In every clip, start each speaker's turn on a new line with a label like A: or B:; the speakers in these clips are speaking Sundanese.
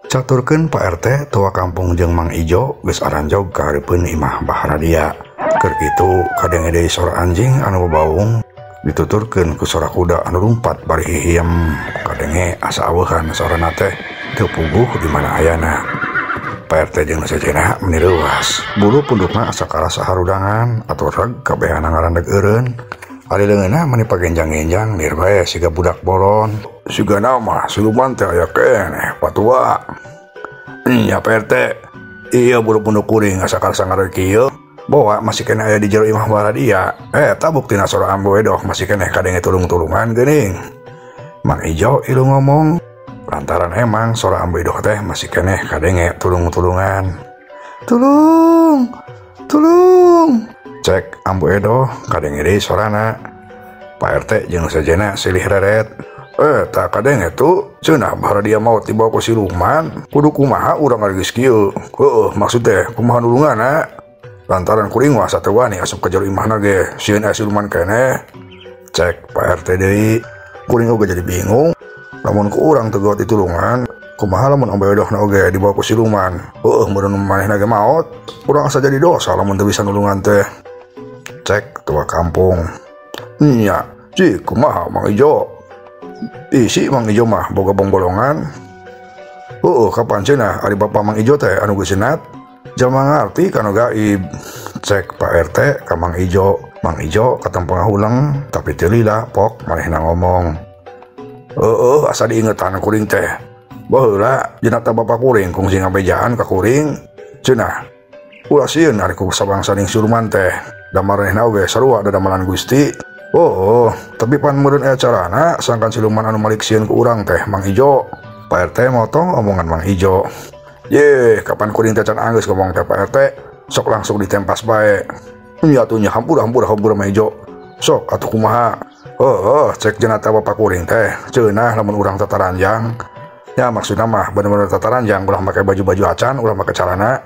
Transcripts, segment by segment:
A: Caturkeun Pak RT tua kampung jeung Mang Ijo geus aranjog ka hareupeun imah Bahradia. Keur kitu kadenge deui sora anjing anu babaung dituturkeun ku sora kuda anu lumpat bari hihiem. Kadenge asa aweuhan sorana teh teu puguh di mana ayana. Pak RT jeung nu sejenna meuni reuas. Bulu pundukna asa karasa harudangan atuh reg kabehana ngarandeg eureun. Ari leungeunna meuni pagenjang-genjang lir bae siga budak bolon. Sigana mah siluman teh aya keneh patua. Nya Pak RT, iya bulu punduk kuring asa karasa ngareug kieu. Boa masih keneh aya di jero imah Bahradia. Eta buktina sora Ambu Edoh masih keneh kadenge tulung-tulungan geuning. Mang Ijo ilu ngomong lantaran emang sora Ambu Edoh teh masih keneh kadenge tulung-tulungan. Tulung, tulung. Cek Ambu Edoh kadenge deui sorana. Pak RT jeung sejenna silih reret. Tak kadenge tuh cenah Bahradia maot dibawa ku siluman. Kudu kumaha urang geus kieu. Heueuh maksud teh kumaha nulunganna. Lantaran kuring mah asa teu wani asup ka jero imahna ge sieun aya siluman keneh. Cek Pak RT deui. Kuring oge jadi bingung. Lamun ku urang teu gawat ditulungan, kumaha lamun Ambu Edohna oge dibawa ku siluman. Heueuh meureun manehna ge maot. Urang asa jadi dosa lamun teu bisa nulungan teh. Cek tua kampung. Nya, cik kumaha Mang Ijo? Isi Mang Ijo mah boga bongbolongan. Heueuh kapan cenah ari bapa Mang Ijo teh anu geus senat? Jalma ngarti kanu gaib. Cek Pak RT ka Mang Ijo. Mang Ijo katempo ngahuleng tapi teu lila pok manehna ngomong. Heueuh asa diingetan kuring teh. Baheula jenata bapa kuring kungsi ngabejaan ka kuring. Cenah ulah sieun ari ku sabangsa ning siluman teh. Da maranehna oge sarua dadamelan Gusti. Oh, tapi pan meureun aya carana sangkan siluman anu malik sieun ku urang teh Mang Ijo. Pak RT motong omongan Mang Ijo. Ye, kapan kuring teh can anggeus ngomong teh Pak RT, sok langsung ditempas bae. Nya atuh nya hampura hampura hampura Mang Ijo. Sok atuh kumaha? Heueuh, cek jenata bapa kuring teh, ceunah lamun urang tataranjang. Ya maksudna mah bener-bener tataranjang ulah make baju-baju acan, ulah make calana.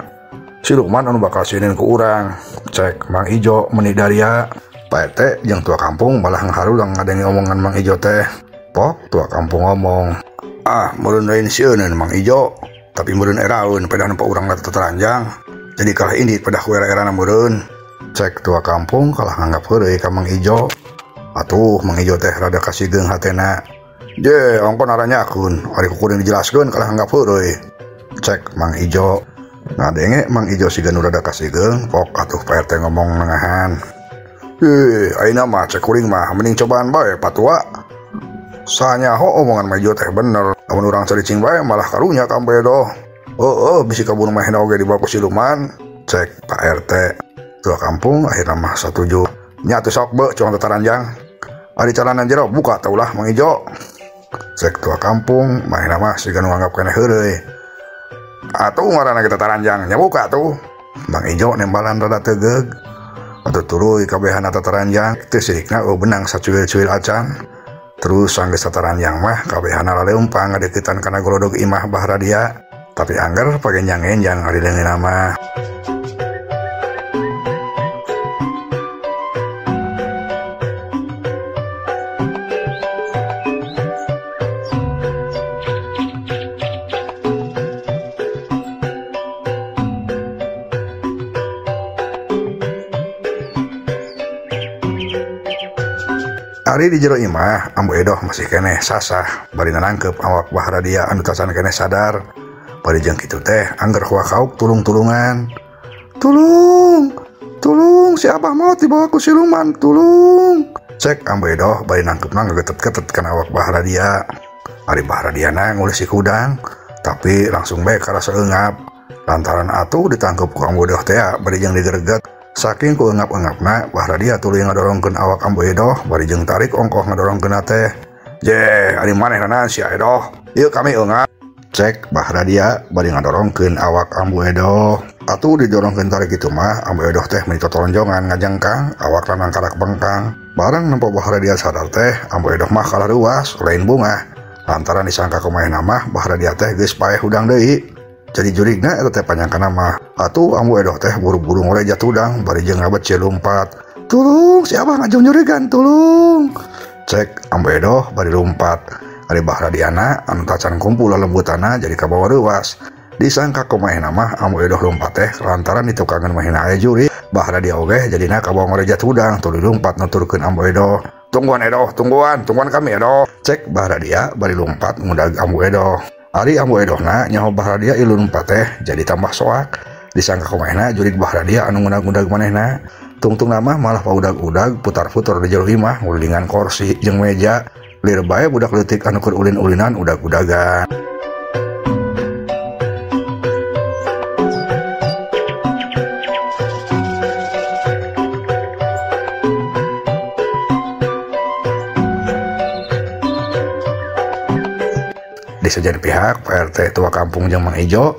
A: Siluman anu bakal sieun ku urang. Cek Mang Ijo meuni daria. Pak RT jeung tua kampung malah ngaharulang ngadenge omongan Mang Ijo teh. Pok tua kampung ngomong, "Ah, meureun lain sieuneun Mang Ijo, tapi meureun eraeun pedah nempo urang tataranjang. Jadi kalah indit pedah ku era-erana meureun." Cek tua kampung kalah nganggap heureuy ka Mang Ijo. Atuh Mang Ijo teh rada kasigeung hatena. Je, ongkon aranyakeun, ari ku kuring dijelaskeun kalah nganggap heureuy. Cek Mang Ijo. Ngadenge Mang Ijo siga nu rada kasigeung, pok atuh Pak RT ngomong nengahan. Ayeuna mah cek kuring mah mending cobaan bae patua. Sanyaho omongan Mang Ijo teh bener. Lamun urang caricing bae malah karunya ka Ambu Edoh. Heueuh bisi kabur manehna oge dibawa ku siluman. Cek Pak RT. Tua kampung akhirna mah satuju. Nya atuh sok beuh cuang tataranjang. Ari calanan jero buka teh ulah Mang Ijo. Cek tua kampung manehna mah siga nu nganggap keneh heureuy. Atuh ngaranna kita taranjang nya buka tuh. Mang Ijo nembalan rada tegeug. Atuh tuluy kabehana tataranjang teu sirikna eueuh benang sacuil-cuil acan. Terus sanggeus tataranjang mah kabehana laleumpang ngadeukeutan kana golodog imah Bahradia. Tapi angger pagenjang-genjang ari leungeunna mah. Ari di jero imah, Ambu Edoh masih keneh sasah bari nangkep awak Bahradia anu tacan keneh sadar. Bari jeung kitu teh angger huakauk tulung-tulungan. Tulung, tulung si abah maot dibawa ku siluman, tulung. Cek Ambu Edoh bari nangkepna ngagetet-getet kana awak Bahradia. Ari Bahradiana ngulih si kudang, tapi langsung bae karasa eungap. Lantaran atuh ditangkep ku Ambu Edoh teh bari jeung digereget. Saking ku eungap-eungapna Bahradia tuluy ngadorongkeun awak Ambu Edoh bari jeung tarik ongkoh ngadorongkeunna teh. Je, ari manehna sia Edoh? Ieu kami eungap. Cek Bahradia bari ngadorongkeun awak Ambu Edoh. Atuh didorongkeun tarik kitu mah Ambu Edoh teh meuni totonjongan ngajengkang, awak lanang karak bengkang. Bareng nempo Bahradia sadar teh Ambu Edoh mah kalah ruas lain bunga. Lantaran disangka kumaha mah Bahradia teh geus paeh hudang deui. Jadi jurigna eta teh panyangkana mah. Atuh Ambu Edoh teh buru-buru ngorejat hudang bari jeung ngabecil lumpat. Tulung si abah ngajung jurigan, tulung. Cek Ambu Edoh bari lumpat. Ari Bahradiana anu tacan kumpul lelembutana jadi kabawa reuwas. Disangka kumaha mah Ambu Edoh lumpat teh lantaran ditukangan mahina aya jurig. Bahradia oge jadina kabawa ngorejat hudang tuluy lumpat nuturkeun Ambu Edoh. Tungguan Edoh, tungguan, tungguan kami Edoh. Cek Bahradia bari lumpat ngudag Ambu Edoh. Ari Ambu Edohna nyaho Bahradia ilu lumpat teh jadi tambah soak. Disangka kumaha jurig Bahradia anu ngudag-ngudag manehna. Tungtung nama malah paudag-udag putar-putar di jero imah ngulingan kursi jeung meja. Lir bae budak leutik anu keur ulin-ulinan udag-udagan. Di sejen pihak Pak RT tua kampung jeung Mang Ijo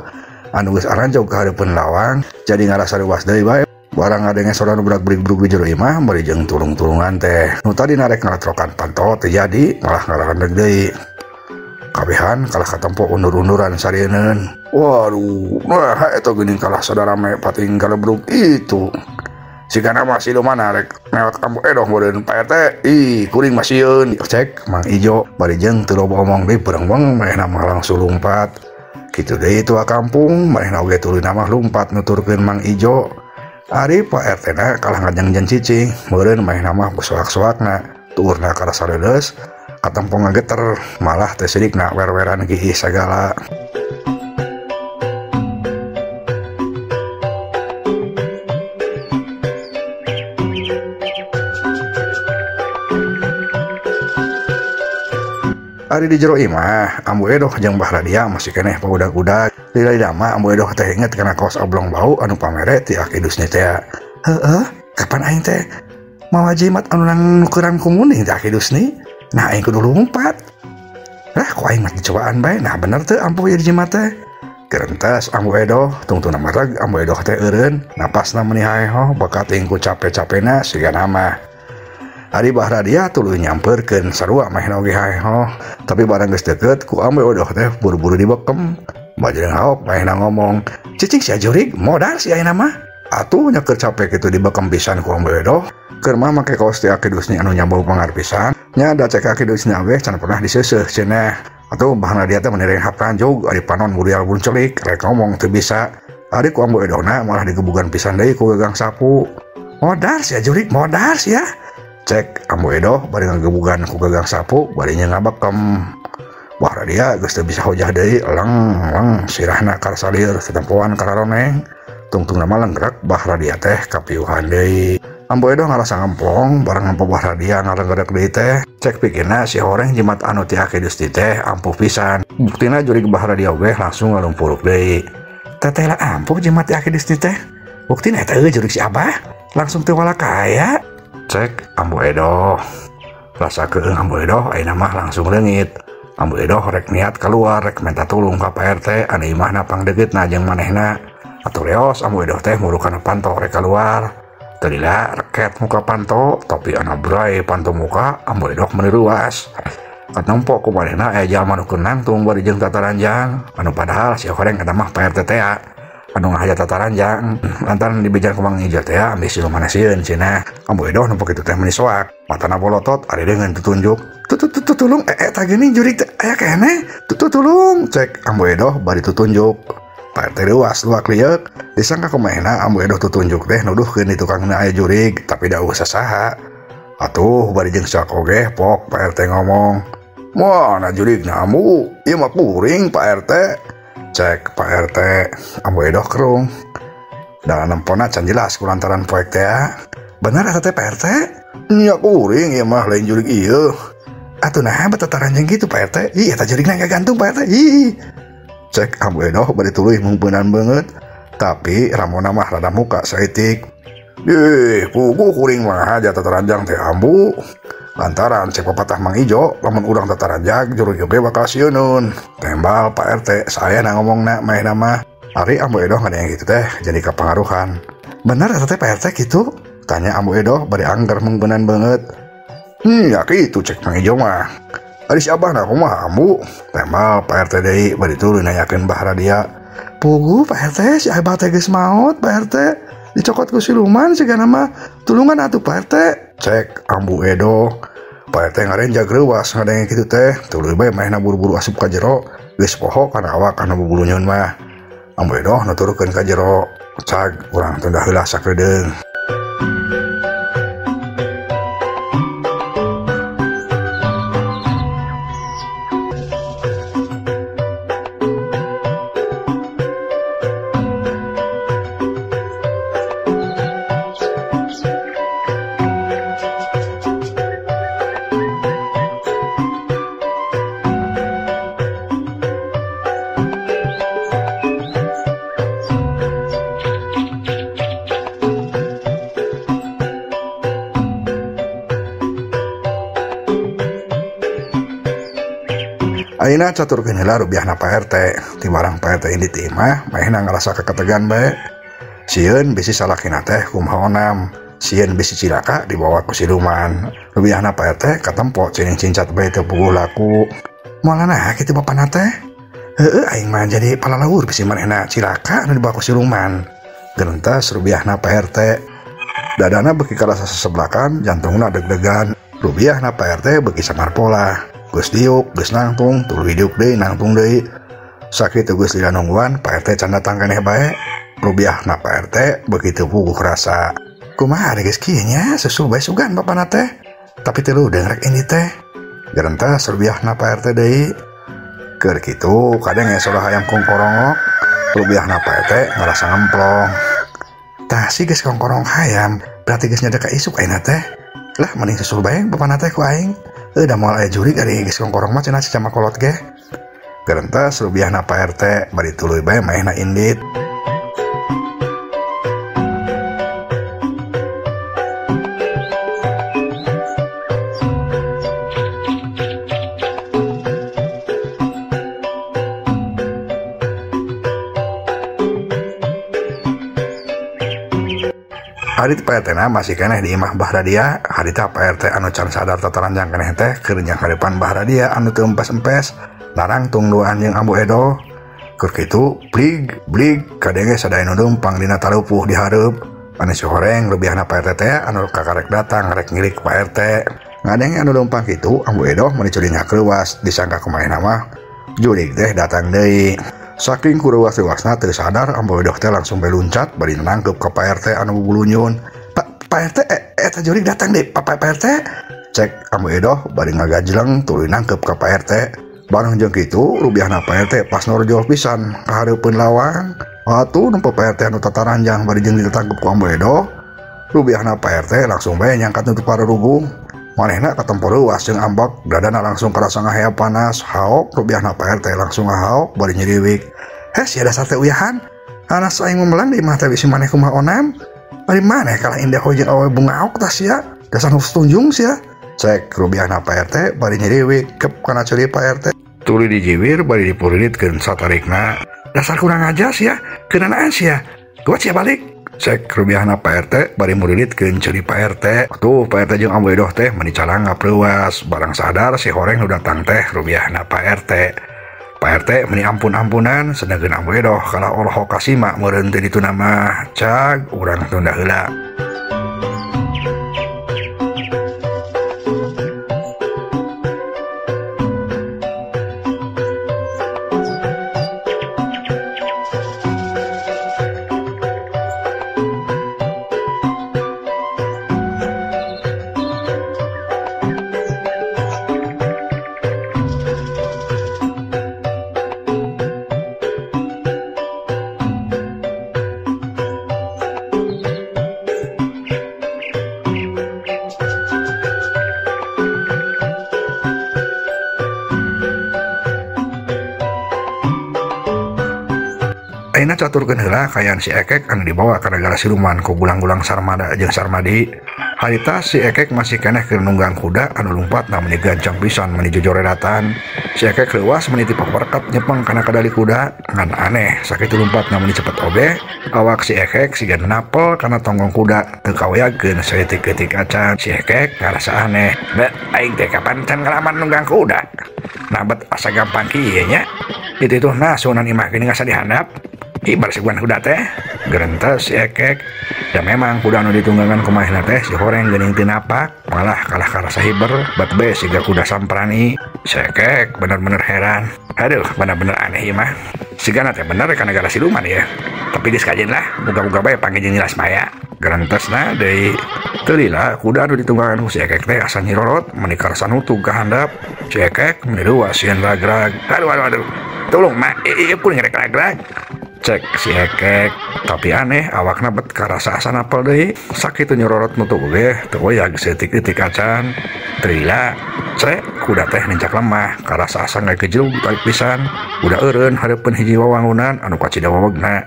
A: anu geus aranjog ka hareupeun lawang jadi ngarasa reuwas deui bae. Barang ngadenge sora nu berak-berik di jero imah bari jeung tulung-tulungan teh. Nu tadi narek ngalatrokan panto teu jadi malah ngalarandeg deui. Kabehan kalah katempo undur-unduran sarieun. Waduh, nah eta geuning kalah sadarame pating kalebruk itu. Sigana mah siluman rek mewek Ambu Edoh meureun Pak RT. Ih, kuring mah sieun. Cek Mang Ijo bari jeung teu loba omong deui peureng-weng manehna mah langsung lumpat. Kitu deui tua kampung manehna oge tuluy mah lumpat nuturkeun Mang Ijo. Ari Pak RT na kalah ngajengjen cicing, meureun manehna mah soak-soakna, tuurna karasa leuleus, katempo ngageter, malah teh sidikna wer-weran gigih sagala. Ari di jero imah, Ambu Edoh jeung Bahradia masih keneh paudag-udag. Lila-lila mah Ambu Edoh teh inget kana kaos oblong bau anu pamere ti Aki Dusni teh. Heueuh, kapan aing teh mawa jimat anu nang nukeran ku muning ti Aki Dusni? Nah aing kudu lumpat. Lah ku aing mah dicobaan bae. Nah bener teu ampuh ieu jimat teh. Gerentes Ambu Edoh, tungtungna mareg Ambu Edoh teh eureun, napasna meuni haehoh bakat aing ku cape-capena sigana mah. Ari Bahradia tuluy nyamperkeun sarua manehna oge haehoh, tapi barang geus deukeut ku Ambu Edoh teh buru-buru dibekem. Bajeng haok manehna ngomong, "Cicing sia jurig, modal sia ayeuna mah." Atuh nya keur cape kitu dibekem pisan ku Ambu Edoh. Keur mah make kaos ti Aki Dusni anu nyambau pangar pisan. Nya da cek Aki Dusni oge can pernah diseuseuh cenah. Atuh Bahradia teh meuni renghap ranjog ari panon burial buncelik rek ngomong teu bisa. Ari ku Ambu Edohna malah digebugan pisan deui ku gagang sapu. Modal sia jurig, modal sia. Cek Ambu Edoh bari ngagebugan ku gagang sapu bari nya ngabekem. Bahradia geus teu bisa hojah deui leng-leng sirahna karasa lieur satempoan kararoneng. Tungtungna mah lenggrek Bahradia teh kapiuhan deui. Ambu Edoh ngarasa ngemplong bareng nempo Bahradia ngarengrek deui teh. Cek pikirna si horeng jimat anu ti Aki Dusni teh ampuh pisan. Buktina jurig Bahradia oge langsung ngalumpuruk deui. Teteh lah ampuh jimat ti Aki Dusni teh. Buktina eta euy jurig si Abah langsung teu walakaya. Cek Ambu Edoh. Rasa keung Ambu Edoh ayeuna mah langsung leungit. Ambu Edoh rek niat keluar rek minta tulung ka Pak RT anu imahna pangdeukeutna jeung manehna. Atuh leos Ambu Edoh teh muru kana panto rek keluar. Teu lila reket muka panto tapi anu bray panto muka Ambu Edoh meuni ruas. Katempo ku manehna aya jalma nu keur nangtung bari jeung tataranjang anu padahal si horeng eta mah Pak RT teh anu ngahaja tataranjang lantaran dibejan ku Mang Ijo teh ambeh siluman sieun cenah. Ambu Edoh nempo kitu teh meuni soak matana bolotot ari deungeun tutunjuk. Tutulung eta geuning jurig teh aya keneh. Tutulung cek Ambu Edoh bari tutunjuk. Pak RT reuas luak lieuk disangka kumaha Ambu Edoh tutunjuk teh nuduhkeun di tukangna aya jurig tapi da eueuh sasaha. Atuh bari jeung soak oge pok Pak RT ngomong, "Mana jurigna Ambu? Ieu mah kuring Pak RT." Cek Pak RT Ambu Edoh kerung. Da nempona can jelas ku lantaran poek teh. Bener eta teh Pak RT? Nya kuring ieu mah lain jurig ieu. Atuh naha bet tataranjang kitu Pak RT? Ih eta jurigna gagantung Pak RT. Ih. Cek Ambu Edoh bari tuluy mungpeunan beungeut. Tapi ramona mah rada muka saeutik. Ih, puguh kuring mah aja tataranjang teh Ambu. Lantaran cek pepatah Mang Ijo, lamun urang tataranjang jurig oge bakal sieuneun. Tembal Pak RT, saya na ngomongna manehna mah. Ari Ambu Edoh ngadenge kitu teh jadi kapangaruhan. Bener eta teh Pak RT kitu? Tanya Ambu Edoh bari angger mungpeunan beungeut. Ya kitu cek Mang Ijo mah. Ari si Abah na kumaha Ambu? Tembal Pak RT deui bari tuluy nanyakeun Bahradia. Puguh Pak RT si Abah teh geus maot Pak RT. Dicokot ku siluman sigana mah tulungan atuh Pak RT. Cek Ambu Edoh. Pak RT ngarenjag reuwas ngadenge kitu teh, tuluy bae manehna buru-buru asup ka jero, geus poho kana awak anu bubulunyun mah. Ambu Edoh nuturkeun ka jero, cag urang tunda heula sakeudeung. Ayeuna caturkeun heula rubiahna Pak RT. Tibarang Pak RT indit ti imah, manehna ngarasa kaketegan bae. Sieun bisi salakina teh kumaha onam, sieun bisi cilaka dibawa ku siluman. Rubiahna Pak RT katempo cining cincat bae teu puguh laku. Moal naha kitu bapana teh? Heueuh aing mah jadi palalawur bisi manehna cilaka anu dibawa ku siluman. Gerentas rubiahna Pak RT. Dadana beuki karasa seseblakan, jantungna deg-degan. Rubiahna Pak RT beuki samarpola. Geus diuk, geus nangtung, tuluy diuk deui, nangtung deui. Sakitu geus lila nungguan, Pak RT can datang keneh bae. Rubiahna Pak RT beuki teu puguh rasa. Kumaha ari geus kieu nya, susul bae sugan bapana teh. Tapi teu leudeung rek indit teh. Gerentas rubiahna Pak RT deui. Keur kitu kadenge sora hayam kongkorongok, rubiahna Pak RT ngarasa ngemplong. Tah si geus kongkorong hayam, berarti geus nyada ka isuk ayeuna teh. Lah mending susul bae bapana teh ku aing. Da moal aya jurig ari geus kongkorong mah cenah cicama kolot ge. Gerentas rubiahna Pak RT bari tuluy bae manehna indit. Harita Pak RT na masih keneh di imah Bah Radia. Harita Pak RT anu can sadar tataranjang keneh teh keur nyangkarepan Bah Radia anu teu empes-empes narangtung duaan jeung Ambu Edoh. Keur kitu blig blig kadenge sadaya nu leumpang dina talupuh di hareup. Anu si horeng leubiahna Pak RT teh anu kakarek datang rek ngilik Pak RT. Ngadenge anu leumpang kitu Ambu Edoh meuni curingah kreuwas disangka kumaha mah jurig teh datang deui. Saking kureuwas-reuwasna teu sadar Ambu Edoh teh langsung beluncat bari nangkep ka Pak RT anu bubulunyun. Pak RT eta jurig datang deui Pak RT. Cek Ambu Edoh bari ngagajleng tuluy nangkep ka Pak RT. Bareng jeung kitu rubiahna Pak RT pas norjol pisan ka hareupeun lawang. Atuh nempo Pak RT anu tataranjang bari jeung ditangkep ku Ambu Edoh. Rubiahna Pak RT langsung bae nyangkat nutup parurugung. Manehna katempo reuwas jeung ambek, dadana langsung karasa ngahea panas, haok rubiahna Pak RT langsung ngahaok bari nyiriwik. Heh sia dasar teh uyahan. Anas aing memelang di imah teh bisi maneh kumaha onam. Bari maneh kalah indah hojeun awewe bungaok tah sia. Dasar hus tunjung sia. Cek rubiahna Pak RT bari nyiriwik kep kana ceuri Pak RT. Tuluy dijiwir bari dipuriritkeun satarikna. Dasar kurang ajar sia, keunanaan sia. Kuat sia balik. Cek rubiahna Pak RT bari muriritkeun ceuri Pak RT. Tuh Pak RT jeung Ambu Edoh teh meuni calangap reuwas. Barang sadar si horeng nu datang teh rubiahna Pak RT. Pak RT meuni ampun-ampunan sedangkeun Ambu Edoh kalah olohok kasima meureun teu dituna mah. Cag urang tunda heula. Ayeuna caturkeun heula kaayaan si Ekek anu dibawa ka nagara siluman ku gulang-gulang Sarmada jeung Sarmadi. Harita si Ekek masih keneh keur nunggang kuda anu lumpatna meuni gancang pisan meuni jojoredatan. Si Ekek leuwas meuni ti paperket nyepeng kana kadali kuda, ngan aneh sakitu lumpatna meuni cepet oge. Awak si Ekek siga napel kana tonggong kuda teu kaoyagkeun saeutik-eutik acan. Si Ekek ngarasa aneh, "Beuh, aing teh kapan can ngalaman nunggang kuda? Nah bet asa gampang kieu nya. Itu nah sunan imah geuning asa dihandap. Ibar seguan kuda teh." Gerentes si Ekek. Da memang kuda anu ditunggangan ku manehna teh si horeng geuning teu napak, malah kalah karasa hiber bat be siga kuda samprani. Si Ekek bener-bener heran. Aduh, bener-bener aneh ieu mah. Sigana teh bener ka negara siluman ya. Tapi geus kajeun lah, muga-muga bae panggih jeung Nyi Lasmaya. Gerentesna deui. Teu lila kuda anu ditunggangan ku si Ekek teh asa nyirorot meuni karasa nutug ka handap. Si Ekek meuni luas sieun ragrag. Aduh aduh aduh. Tolong mak, ieu kuring rek ragrag. Cek si Ekek. Tapi aneh awakna bet karasa asa napel deui. Sakitu nyororot nutug ge teu oyag saeutik-eutik acan. Teu lila cek kuda teh nincak lemah karasa asa ngagejelug tarik pisan. Kuda eureun hareupeun hiji wawangunan anu kacida wawegna.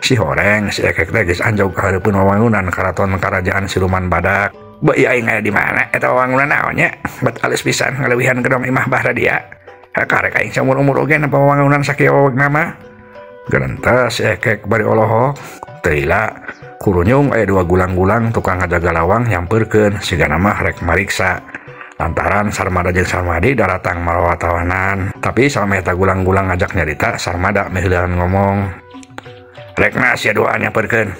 A: Si horeng si Ekek teh geus anjog ka hareupeun wawangunan karaton karajaan siluman badak. Beuh aing aya di mana eta wawangunan naon nya? Bet alus pisan ngaleuwihan gedong imah Bah Radia. Karek aing saumur-umur oge nempo wawangunan sakieu wawegna mah. Gerentes si Ekek bari olohok. Teu lila kurunyung aya dua gulang-gulang tukang ngajaga lawang nyampeurkeun sigana mah rek mariksa. Lantaran Sarmada jeung Sarmadi daratang marawa tawanan. Tapi salmeh eta gulang-gulang ngajak nyarita, Sarmada meh heulean ngomong. Rekna sia duaan nyampeurkeun.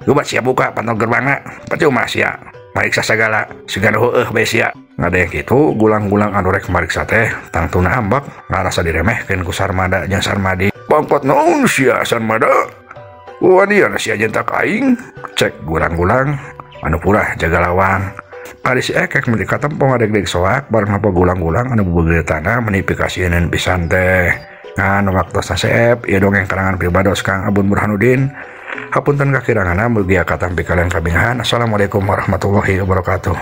A: Gubat sia buka pantol gerbangna, percuma sia mariksa sagala, sigana heueuh bae sia. Ngadeng kitu gulang-gulang anu rek mariksa teh tangtuna ambek ngarasa diremehkeun ku Sarmada jeung Sarmadi. Pangpot naon sia Sarmada? Wanian sia jeung tak aing, cek gulang-gulang anu purah jaga lawang. Ari si Ekek meuni katempo ngadeg-deg soak bareng napa gulang-gulang anu beubeutana meuni pikasieun pisan teh. Ngan waktosna seep ieu dongeng karangan pribados Kang Abun Burhanuddin. Hapunten kakiranganna mugia katampi kalian kabingahan. Assalamualaikum warahmatullahi wabarakatuh.